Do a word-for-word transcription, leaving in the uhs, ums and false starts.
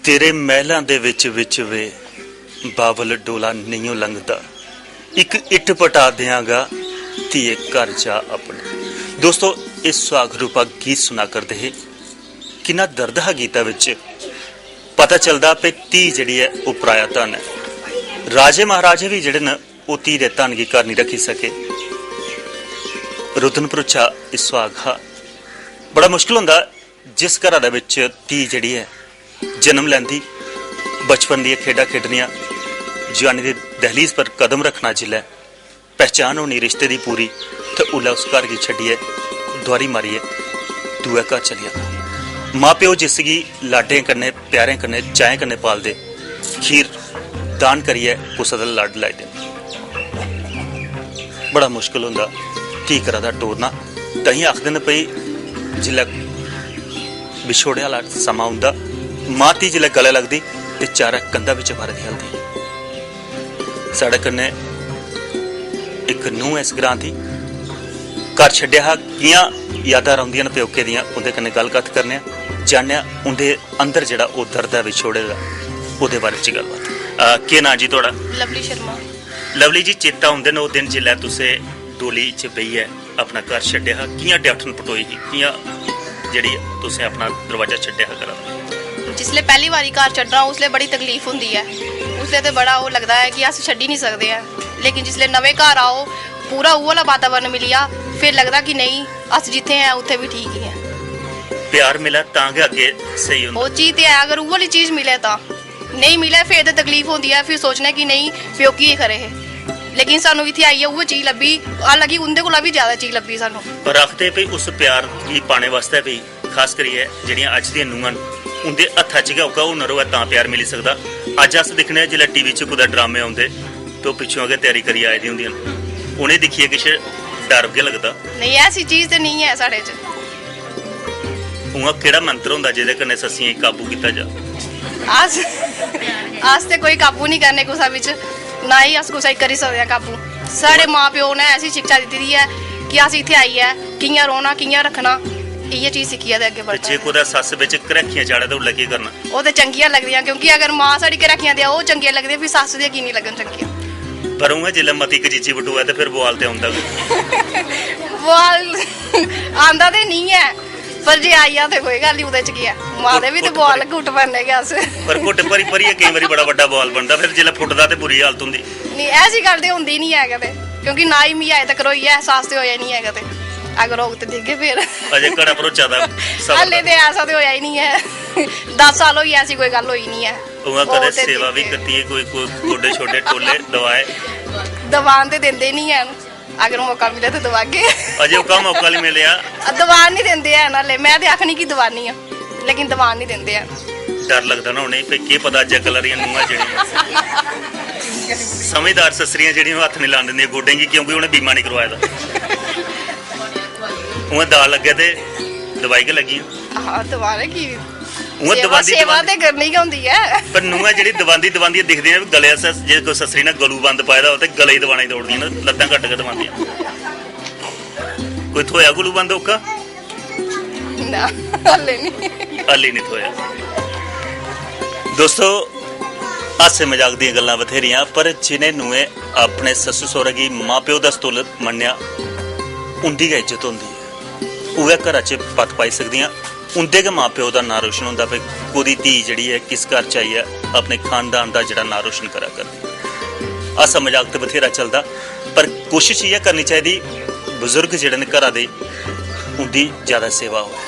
तेरे महलां दे विच विच वे बावल डोला नेईं लंघदा। इक इट्ट पटा देआंगा, धीए घर जा अपने। दोस्तो, इस सुहाग रूपा गीत सुना करदे हे। किन्ना दर्द हा गीता विच। पता चलदा भई धी जेह्ड़ी ऐ, ओह् पराया धन ऐ। राजे महाराजे बी जेह्ड़े न, ओह् धी दे धन गी घर निं रक्खी सके। रुदन भरोचा एह् सुहाग हा। बड़ा मुश्कल होंदा, जिस घरा दे बिच धी जेह्ड़ी ऐ, जन्म लैंदी, बचपन दियां खेढां खेढनियां, जुआनी दी दहलीज पर कदम रक्खना जिसलै, पहचान होनी रिश्ते दी पूरी, ते उल्लै उस घर गी छड्डियै दुआरी मारियै दूए घर चली जाना। मां प्यो जिसगी लाडें कन्नै, प्यारें कन्नै, चाएं कन्नै पालदे, खीर दान करियै कुसै दा लड़ लाई देना। बड़ा मुश्कल होंदा धी घरा दा टोरना। ताइयें आखदे न भई, जिसलै बिछोड़े आह्ला समां औंदा, मां धी जिसलै गलै लगदी ते चारै कंधा बिच भरदी हलदी। साढ़े कन्नै इक नूंह् ऐ इस ग्रां दी, घर छड्डेआ हा, कि'यां यादां रौंह्दियां न प्योके दियां, उं'दे कन्नै गल्ल कत्थ करने आं, जानने आं उं'दे अंदर जेह्ड़ा ओह् दर्द ऐ विछोड़े दा, ओह्दे बारे च गल्लबात। अ, केह् नांऽ जी थुआढ़ा? लवली शर्मा। लवली जी, चेता औंदे न ओह् दिन जिसलै तुसें डोली च बेहियै अपना घर छड्डेआ हा, कि'यां डयाठन पटोई ही, कि'यां जेह्ड़ी तुसें अपना दरवाजा छड्डेआ हा घरा दा? जिसलै पैह्ली बारी घर छड्डना, उसलै बड़ी तकलीफ होंदी ऐ। उसलै ते बड़ा ओह् लगदा ऐ कि अस छड्डी निं सकदे ऐ, लेकिन जिसलै नमें घर आओ, पूरा उ'ऐ आह्ला वातावरण मिली जा, फिर लगदा कि नेईं, अस जित्थै ऐ, उत्थै बी ठीक ही ऐ। प्यार मिलै तां गै अग्गें स्हेई होंदा। ओह् चीज ते ऐ, अगर उ'ऐ आह्ली चीज मिलै तां। नेईं मिलै, फिर ते तकलीफ होंदी ऐ, फिर सोचने कि नेईं, प्योकी गै खरे हे। लेकिन सानू इत्थै आइयै उ'ऐ चीज लब्भी, हालांकि उं'दे कोला बी ज्यादा चीज लब्भी सानू। पर आखदे भई उस प्यार गी पाने बास्तै भई खास करियै जेह्ड़ियां अज्ज दियां नूंहां न, उं'दे हत्था च गै ओह्का हुनर होऐ तां प्यार मिली सकदा। अज्ज अस दिक्खने आं जिसलै टीवी च कुतै ड्रामे औंदे ते ओह् पिच्छुआं गै त्यारी करियै आई दियां होंदियां न। उ'नें दिक्खियै किश डर गै लगदा। नेईं, ऐसी चीज ते नेईं ऐ साढ़े च। उ'आं केह्ड़ा मंत्र होंदा जेह्दे कन्नै सस्सियें गी काबू कीता जा? अस, अस ते कोई काबू निं करने कुसै बिच, ना ही अस कुसै गी करी सकदे आं काबू। साढ़े मां प्यो ने ऐसी शिक्षा दित्ती दी ऐ कि अस इत्थै आइयै कि'यां रौह्ना, कि'यां रक्खना, इ'यै चीज सिक्खियै ते अग्गें ते बढ़ना। जे कुतै सस्स बिच घरैखियां चाढ़ै ते उसलै केह् करना? ओह् ते चंगियां लगदियां, क्योंकि अगर मां साढ़ी घरैखियां देआ, ओह् चंगियां लगदियां, फ्ही सस्स दियां की निं लग्गन चंगियां? पर उ'आं जिसलै मती कचीची बटोऐ ते फिर बुआल ते औंदा गै। बुआल आंदा ते निं ऐ, पर जे आई जा ते कोई गल्ल निं, ओह्दे च केह् ऐ? मां दे बी ते घुट्ट बुआल भरी घुट्ट भरने गै अस। पर घुट्ट भरी भरियै केईं बारी बड़ा बड्डा बुआल बनदा, फिर जिसलै फुटदा ते बुरी हालत होंदी। नेईं, ऐसी गल्ल ते होंदी निं ऐ कदें, क्योंकि ना ही मिगी अजें तक्कर होई ऐ, एहसास ते होएआ निं ऐ कदें। अगर होग ते दिखगे फिर। अजें घड़ा भरोचा दा सबर हाल्ले दा। ते ऐसा ते होएआ ही निं ऐ। दस साल होई गे, ऐसी कोई गल्ल होई निं ऐ। उ'आं होग कदें ते सेवा बी दिखगे। कीती ऐ, कोई, कोई गोड्डे शोडे टोले दवाए? दबान ते दिंदे निं हैन, अगर मौका मिले ते दबागे। अजें ओह्का मौका निं मिलेआ। दबान निं दिंदे हैन हाल्ले, में ते आखनी कि दबानी आं। लेकिन दबान निं दिंदे हैन। डर लगदा ना उ'नेंगी, भई केह् पता अज्जै कल्लै दियां नूंहां जेह्ड़ियां समझदार सस्सरियां जेह्ड़ियां ओह् हत्थ निं लान दिंदियां गोड्डें गी, क्योंकि उ'नें बीमा निं करोआए दा। उ'आं दाऽ लग्गै ते दबाई गै लग्गी। हां, दबाने की? उ'आं सेवा, दबांदी, सेवा दबांदी ते करनी गै होंदी ऐ। पर नूंहां जेह्ड़ी दबांदी, दबांदी दिखदियां न, गले आस्तै जे कोई सस्सरी ने गलू बंद पाए दा होऐ ते गले गी दबाने गी दौड़दियां न, लत्तां घट्ट गै दबांदियां। कोई थ्होएआ गलू बंद ओह्का? ना, हाल्ले निं। हाल्ली निं थ्होएआ। दोस्तो, हास्से मजाक दियां गल्लां बथ्हेरियां, पर जिनें नूहें अपने सस्सु सौह्रे गी मां प्यो दा सतुल्ल मन्नेआ, उं'दी गै इज्जत होंदी ऐ। उ'ऐ घरा च पत्त पाई सकदियां, उं'दे गै मां प्यो दा नांऽ रोशन होंदा, भाई कोह्दी धी जेह्ड़ी ऐ, किस घर च आई ऐ, अपने खानदान दा जेह्ड़ा नांऽ रोशन करा करदी। हास्सा मजाक ते बथ्हेरा चलदा, पर कोशश इ'यै करनी चाहिदी, बजुर्ग जेह्ड़े न घरा दे, उं'दी ज्यादा सेवा होऐ।